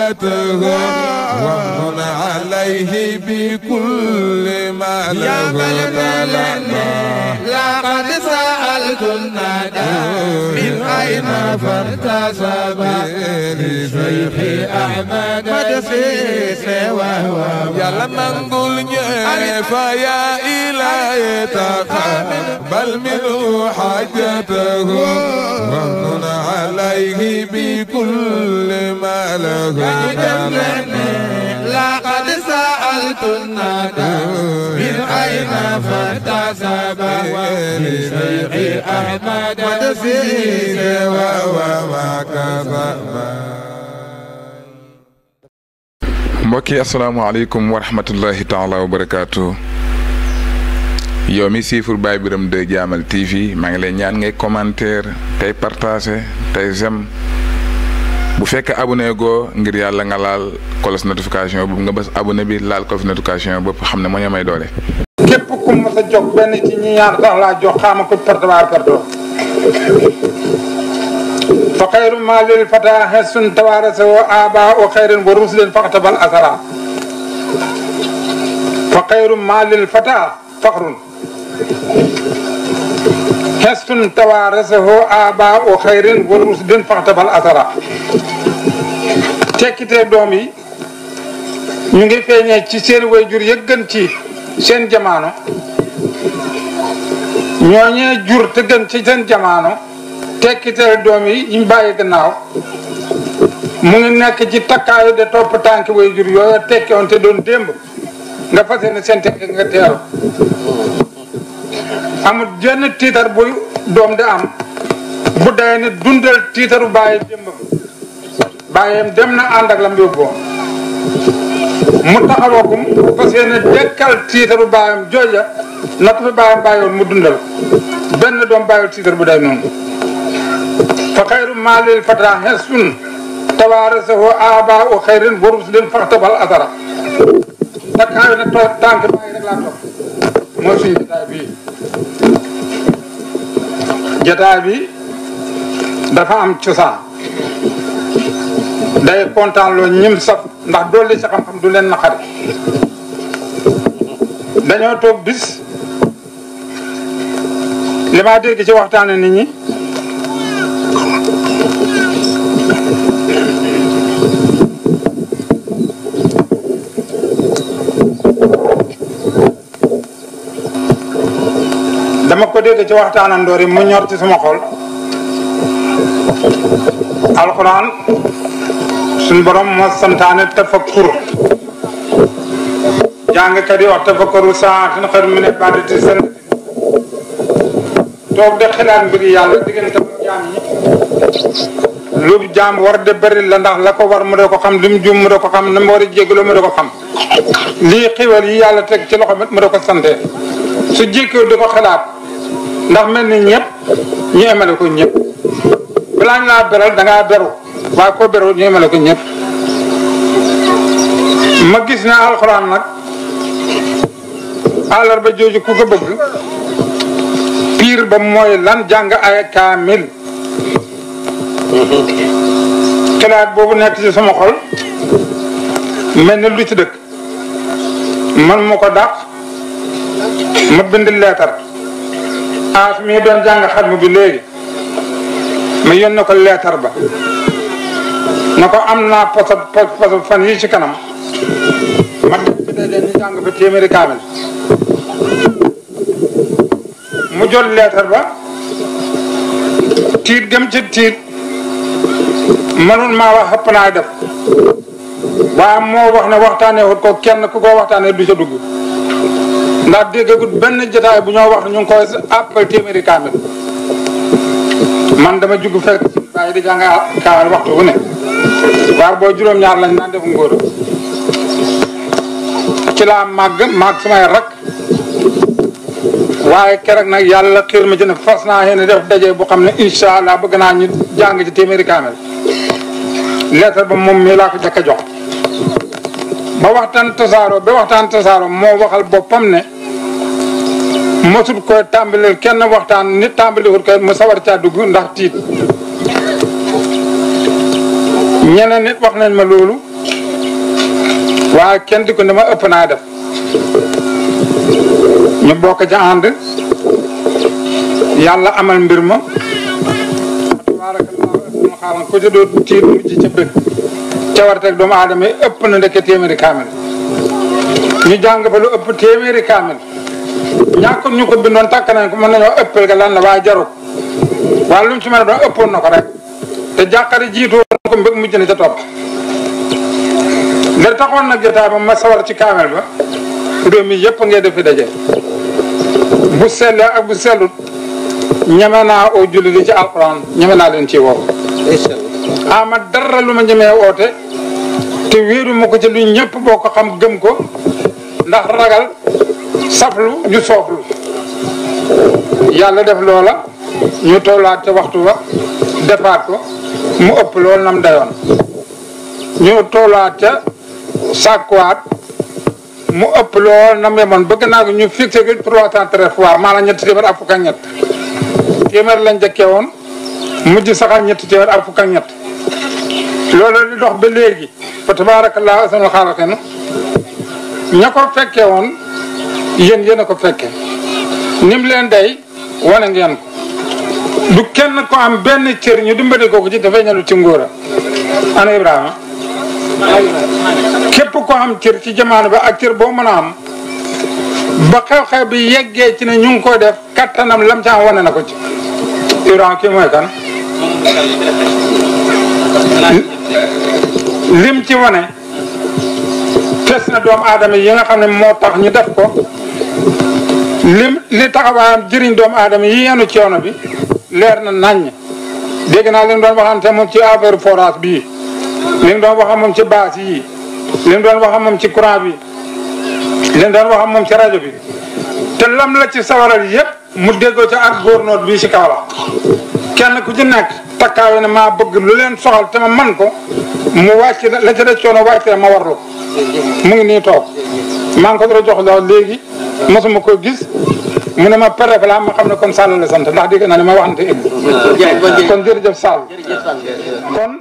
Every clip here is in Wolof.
حاجته ومن عليه بكل ما له لقد سألت الندى من أين فارتسب لشيخ أحمد مدسيس وهو يلا نقول فيا إلهي تقبل منه حاجته ومن عليه بكل ما له لقد سألت الندى من أين فارتسب لشيخ أحمد مدسيس وهو mbokki asalaamaaleykum wa rahmatullahi taala wa barakaatu yow mi siifur Baye Birame 2 Jaamal TV maa ngi lay ñaan ngay commentaire tey partager tey j'aime bu fekkee abonné goo ngir yàlla nga laal cloche notification boobu nga bës abonné bi laal cloche notification boobu xam ne moo ñu may doole. képp ku ma sa jox benn ci ñi ñaar sax laa jox xaama ko pertawaar perto fa xayru ma lil fata hasun tawarasa wa aba wa xayrun wa rusulin faqtabal asara fa xayru ma lil fata faxrun hasun tawarasa wa aba wa xayrun wa rusulin faqtabal asara tekkite doom yi ñu ngi feeñee ci seen waajur ya gën ci seen jamaano ñooñee jur te gën ci seen jamaano tekkiteel doom yi ñu bàyyi gannaaw mu ngi nekk ci takkaayu de topp tànki way jur yooyu tekki woon te doon démb nga fas yéene seen tekki nga teeru amul jenn tiitar bu doom di am bu day ne dundal tiitaru bàyyi démb bàyyam dem na ànd ak lam yóbboon mu taxawakum fas yéene dekkal tiitaru bàyyam jooja na ko fi bàyyam bàyyoon mu dundal benn doom bàyyil tiitar bu day noonu fa xayru maalil fata hasun tawaarasahu aba wa xayrin wa rusulin faqtabal asara takkaayu ne tànk bàyyi rek laa topp mooy suñu jotaay bi dafa am cosaan day kontaan loo ñim saf ndax dolli sa xam-xam du leen naqari dañoo toog bis li ma dégg ci waxtaane nit ñi dama ko dégg ci waxtaanandoor yi mu ñor ci sama xol alxuraan suñu borom moo santaane tafakkur jàngkat yi wax tafakkuru saatin xayru min ibaadati seen toog de xalaat mbiri yàlla diggante jaam yi lu jaam war de bëri la ndax la ko war mu de ko xam li mu juum mu de ko xam na mu war a jégaloo mu de ko xam lii xiwal yi yàlla teg ci loxo mu de ko sante su jékkee di ko xalaat ndax mel ni ñëpp ñu emale ko ñëpp balaa ñu laa beral da ngaa beru waaye koo beru ñu emale ko ñëpp ma gis ne alxuraan nag àllarba jooju ku ko bëgg piir ba mooy lan jàng ay kaamil xalaat boobu nekk ci sama xol mel ni lu ci dëkk man mu ko dàq ma bind leetar aas mi doon jàng xatmu bi léegi ma yónnee ko leetar ba na ko am naa posa fan yi ci kanam ma def bi dee ñu jàng ba téeméeri kaamil mu jot leetar ba tiit gëm ci tiit mënul maa wax xëpp naa def waaye moo wax ne waxtaanee wut ko kenn ku ko waxtaanee du ca dugg ndax déggagut benn jotaay bu ñoo wax ñu ngi koy appel téeméeri kaamil man dama jugg fekk si bàyyi di jàng kaamil waxtu wu ne waaye boo juróom-ñaar lañ naan def ngóor ci laa màgg sumay rak waaye keroog nag yàlla xiir ma ci ne fas naa yéene def daje bu xam ne incha allah bëgg naa ñu jàng ci téeméeri kaamil lettre ba moom mii laa ko jëkk a jox ba waxtaan tasaaroo moo waxal boppam ne mosut koy tàmbalil kenn waxtaan nit tàmbaliwut koy mu sawar caa dugg ndax tiit ñeneen nit wax nañ ma loolu waaye kenn di ko ne ma ëpp naa def ñu bokk ca ànd yàlla amal mbir ma tabarakallah xaaral ko ca doo tiit mujj ca bëgg ca war teg doomu aadama yi ëpp na ndeke téeméeri kaamil ñu jàng fa lu ëpp téeméeri kaamil ñàkk ñu ko bindoon takk nañ ko mën nañoo ëppal ga lan la waaye jaru waaye lu mu ci mën a doon ëppoon na ko rek te jàqari jiitoo ko mbëgg mujj na ca topp da taxoon nag jotaay ba ma sawar ci kaamil ba réew mi yëpp ngay defi daje bu sellee ak bu sellut ñeme naa oo julli li ci alquran ñeme naa leen ci woo ama dara lu ma ñemee woote te wéeru ma ko ci lu ñëpp boo ko xam gëm ko ndax ragal saflu ñu sooflu yàlla def loola ñu tollaat ca waxtu ba defaat ko mu ëpp loolu nam dayoon ñu tollaat ca sàkkuwaat mu ëpp lool nam yemoon bëgg naa ko ñu fixé ko 313 fois maanaam ñetti téeméer ak fukk ak ñett téeméer lañ jëkkee woon mujj saxal ñetti téeméer ak fukk ak ñett loolu di dox ba léegi fa tabarakallah ahsanul xaaliqiin ña ko fekkee woon yéen a ko fekke nim leen day wane ngeen ko du kenn ko am benn cër ñu dimbali ko ci dafay ñalu ci ngóora ana Ibrahima képp ko am cër ci jamono ba ak cër boo mën a am ba xew-xew bi yeggee ci ne ñu ngi koy def kattanam lam ca wane na ko ci Ibrahima kii mooy kan lim ci wane tes na doomu aadama yi nga xam ne moo tax ñu def ko li taxawaayam jëriñ doomu aadama yi yenu coono bi leer na naññ dégg naa li mu doon waxante moom ci affaire forage bii li mu doon wax moom ci baas yi li mu doon wax moom ci courant bi li mu doon wax moom ci rajo bi te lam la ci sawaral yëpp mu déggoo ca ak góornoot bii ci kaw la kenn ku ci nekk takkaawe ne maa bëgg lu leen soxal te ma man ko mu wàcc la ca des coono wàcc ma warlu mu ngi nii toog maa ngi ko doon jox lool léegi mosuma ko gis mu ne ma pare balaa ma xam ne kon Sall la sant ndax dégg naa ne ma waxante ëgg kon jërëjëf Sall kon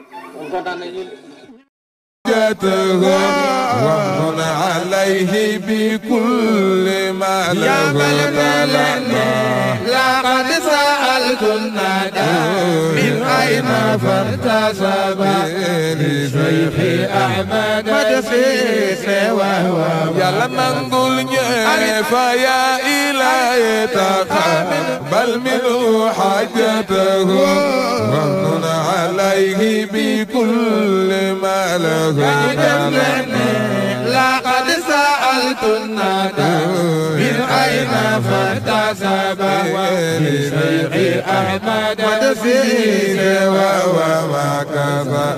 ومن عليه بكل ما له لقد سألت الندى من أين فارتسب لشيخ أحمد مدسيس وهو يلا منقول فيا إلهي تقبل منه حاجته ومن عليه بكل ما له لقد سألت الندى من أين فارتسب لشيخ أحمد مدسيس وهو ما كفى